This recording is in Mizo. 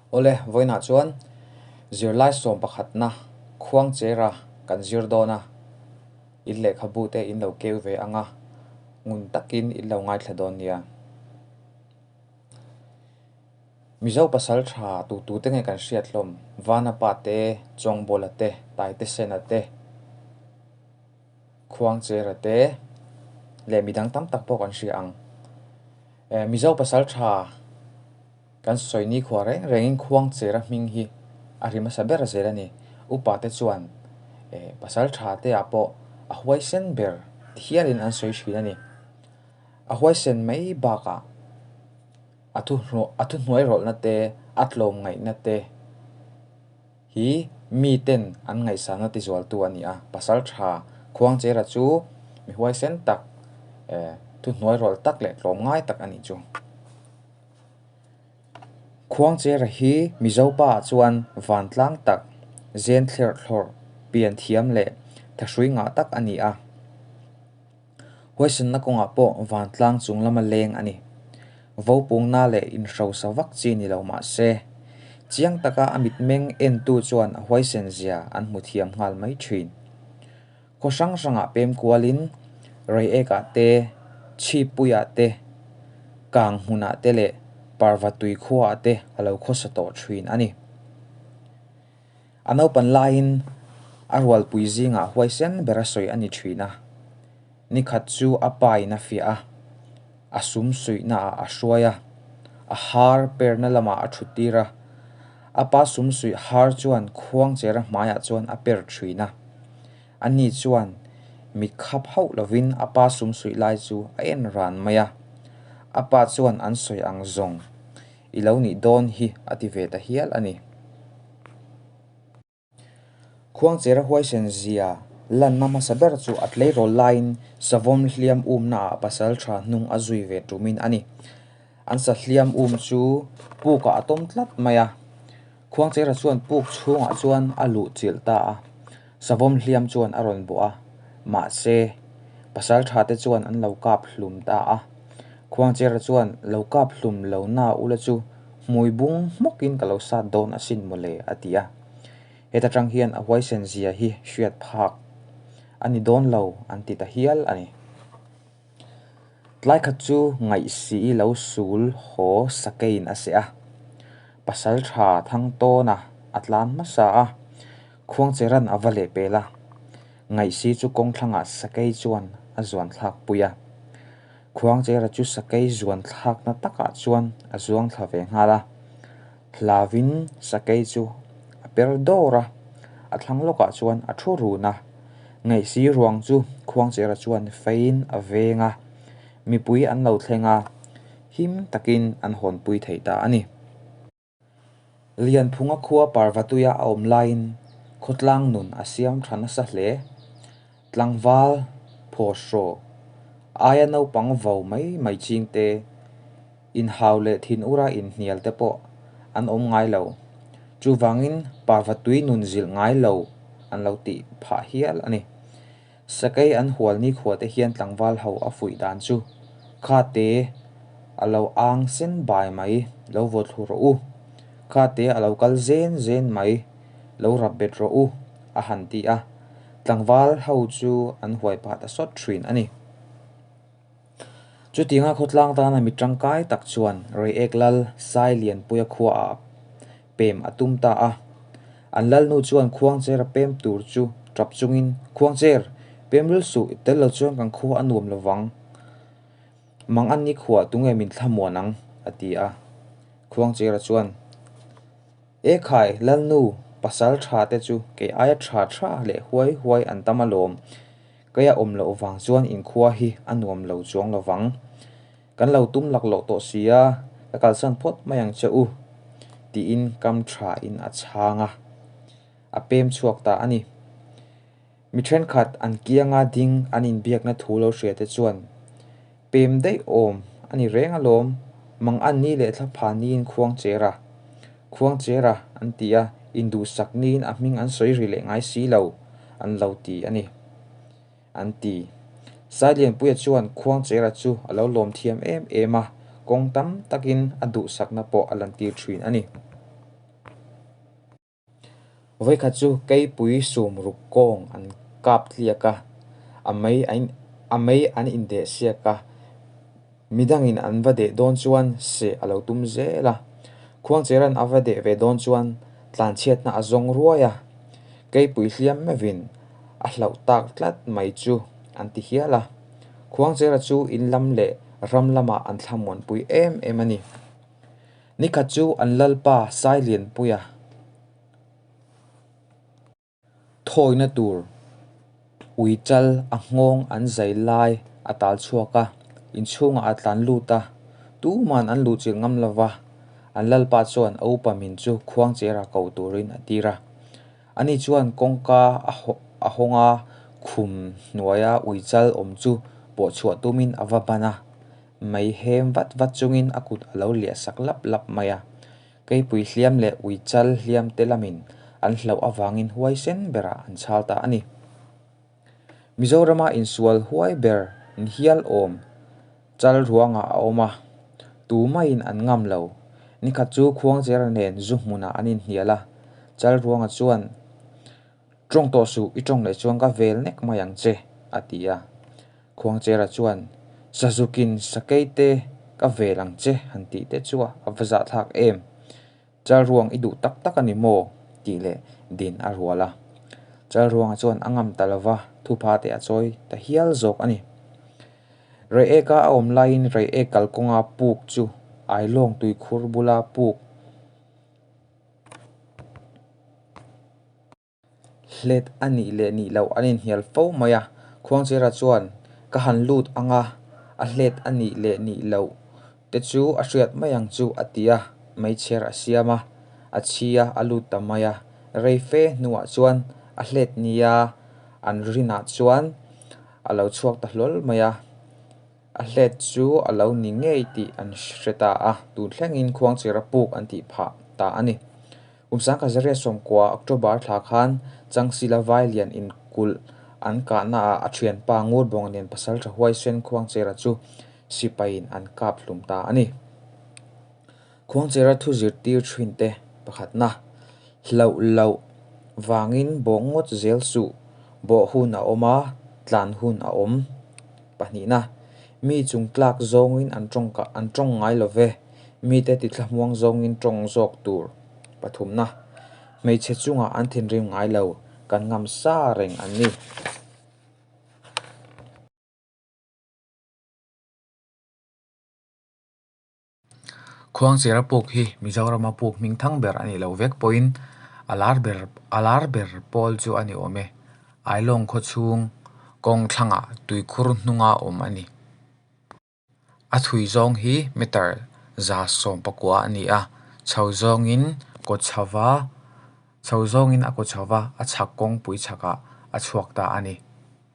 Awle, vawiinah chuan zirlai sawm pakhatna Khuangchera kan zir dawn a, in lehkhabu te in lo keu ve ang a, ngun takin in lo ngaithla dawn nia. Mizo pasal tha tu te nge kan hriat hlawm? Vanapa te, Chawngbawla te, Taitesena te, Khuangchera te leh midang tam tak pawh kan hria ang. Mizo pasal tha kan sawi nikhua reng rengin Khuangchera hming hi a ri hmasa ber zel a ni. Upa te chuan pasal tha te ah pawh a huaisen ber ti hialin an sawi thin a ni. A huaisen mai bakah a thuhnuai rawlhna te, a tlawmngaihna te hi miten an ngaihsana tizualtu a ni a. Pasal tha Khuangchera chu mi huaisen tak, thuhnuai rawlh tak leh tlawmngai tak a nih chu. Khuangchera hi Mizo pa chuan vantlang tak, zen thlerh thlawrh, pian thiam leh thahrui ngah tak a ni a. Huaisenna kawngah pawh vantlang chung lama leng a ni. Vopungna leh inhrosa vak chi ni lo mah se, chiang taka a mitmeng entu chuan a huaisen zia an hmu thiam nghal mai thin. Khaw hrang hrangah pem kualin Reiekah te, Chhippuiah te, Kang hmunah te leh Parva tui khuaah te a lo khawsa tawh thin a ni. A naupan laiin a rualpui zingah huaisen ber a sawi a ni thin a. Nikhat chu a pain a fiah a, a sum suihnaah a hruai a, a har perna lamah a thut tir a. A pa sum suih har chuan Khuangchera hmaiah chuan a per thin a. Ani chuan mit khap hauh lovin a pa sum suih lai chu a en ran mai a. A pa chuan an sawi ang zawng i lo nih dawn hi a ti ve ta hial a ni. Khuangchera huaisen zia lanna hmasa ber chu a tleirawl laiin savawm hliam umnaah pasal tha hnung a zui ve tumin a ni. An sa hliam um chu pukah a tawm tlat mai a, Khuangchera chuan puk chhungah chuan a luh chilh ta a, savawm hliam chuan a rawn bawh a, mahse pasal tha te chuan an lo kap hlum ta a. Khuangchera chuan lo kap hlum lo na ula chu Hmui bung hmawkin ka lo sat dawn asin mawle a ti a. Heta tang hian a huaisen zia hi hriat phak a ni dawn lo an ti ta hial a ni. Tlai khat chu ngaihsii lo sul haw sakeiin a seh a. Pasal tha Thangtawna a tlan hmasa a, Khuangcheran a va leh pel a. Ngaihsii chu kawngthlangah sakei chuan a zuan thlak pui a. Khuangchera chu sakei zuan thlakna takah chuan a zuang thla ve nghal a, hlavin sakei chu a per dawr a, a thlang lawkah chuan a thu run a. Ngaihsi ruang chu Khuangchera chuan feiin a veng a, mipui an lo thleng a, him takin an hawnpui thei ta a ni. Lianphunga khua Parvatuia a awm laiin khawtlang nun a siam tha nasa hle. Tlangval, phawhraw, aia naupang vo mai mai ching te, inhau leh thinura inhnial te pawh an awm ngai lo. Chuvangin Parvatui nun zilh ngai lo an lo tih phah hial a ni. Sakei an hual nikhua te hian tlangval ho a fuih dan chu, Kha te a lo ang sen bai mai, lo vawt thlu rawh u. Kha te a lo kal zen zen mai, lo rap bet rawh u, a han ti a. Tlangval ho chu an huai pah ta sawt thin a ni. Chutianga khawtlang tana mi tangkai tak chuan Reiek Lal Sai Lianpuia khuaah pem a tum ta a. An lalnu chuan Khuangcher a pem tur chu tap chungin, Khuangcher, pem lul suh, i tel lo chuan kan khua a nuam lo vang. Mang an ni khuah tunge min thlamuan ang? a ti a. Khuangchera chuan, E khai, lalnu, pasal tha te chu kei aia tha tha leh huai huai an tam alawm. Keia awm loh vang chuan inkhua hi a nuam lo chuang lo vang. Kan lo tum lak loh tawh si a, ka kalsan phawt mai ang che u, tiin kam thain a chhang a, a pem chhuak ta a ni. Mi thenkhat an kianga ding an inbiakna thu lo hria te chuan pem daih awm a ni reng alawm, mang an ni leh thlapha niin Khuangcher a, Khuangcher a an ti a, induhsak niin a hming an sawi ri leh ngai si lo an lo ti a ni, an ti. Sailianpuia chuan Khuangchera chu a lo lawm thiam em em a, kawng tam takin a duhsakna pawh a lantir thin a ni. Vawikhat chu keipui sum ruk kawng an kap tliak a, a mei a mei an indeh siak a, midangin an va deh dawn chuan seh a lo tum zel a. Khuangchera'n a va deh ve dawn chuan tlanchhiatna a zawng ruai a, keipui hliam meuhin a hlauh tak tlat mai chu an ti hial a. Khuangchera chu in lam leh ram lamah an thlamuanpui em em a ni. Nikhat chu an lalpa Sailianpuia thawina tur ui chal a nghawng an zai lai a tal chhuak a, inchhungah a tlan lut a, tuman an luhchilh ngam lo va, an lalpa chuan a upa min chu Khuangchera ko turin a tir a. Ani chuan kawngka a hawng a, khum hnuaia ui chal awm chu pawh chhuah tumin a va ban a. Mei hem vat vat chungin a kut a lo liah sak lap lap mai a. Keipui hliam leh ui chal hliam te lamin an hlauh avangin huaisen berah an chhal ta a ni. Mizorama insual huai ber inhial awm chal ruangah a awm a, tu maiin an ngam lo. Nikhat chu Khuangchera nen zu hmunah an inhnial a, chal ruanga chuan, Tawng tawh suh, i tawng leh chuan ka vel nek mai ang che, a ti a. Khuangchera chuan, Sazukin sakei te ka vel ang che han tih te chu a va zahthlak em? Chalruang i duh tak tak a ni maw? tih leh din a rual a. Chalruanga chuan a ngam ta lova, thupha te a chawi ta hial zawk a ni. Reiek-a a awm laiin Reiek kalkawnga puk chu Ailawng tuikhur bula puk Hlet a nih leh nih loh an inhnial fo mai a, Khuangchera chuan ka han lut ang a, a hlet a nih leh nih loh te chu a hriat mai ang chu a ti a, meichher a siam a, a chhi a, a lut ta mai a, rei fe hnuah chuan a hlet nia an rinah chuan a lo chhuak ta hlawl mai a. A hlet chu a lo ni ngei tih an hre ta a, tun thlengin Khuangchera puk an tih phah ta a ni. Kum sangkha zariat sawmkua October thla khan Changsila Vailian inkulh an kahnaah a thianpa Ngurbawnga nen pasaltha huaisen Khuangchera chu sipaiin an kap hlum ta a ni. Khuangchera thu zirtir thin te pakhatna, hlauh loh vangin bawh ngawt zel suh, bawh hun a awm a, tlan hun a awm. Pahnihna, mi chung tlak zawngin an tawng an tawng ngai lo ve, mite tithlahmuang zawngin tawng zawk tur. Pathumna, hmeichhe chungah an thinrim ngai lo, kan ngam sa reng an ni. Khuangchera puk hi Mizorama puk hming thang ber a nih loh vek pawhin a lar ber a lar ber pawl chu a ni awm e. Ailawng khaw chhung kawng thlangah tuikhur hnunga awm a ni. A thui zawng hi meter 119 a ni a, chho zawngin kaw chho va chho zawngin a kaw chho va a chhak kawngpui chhakah a chhuak ta a ni.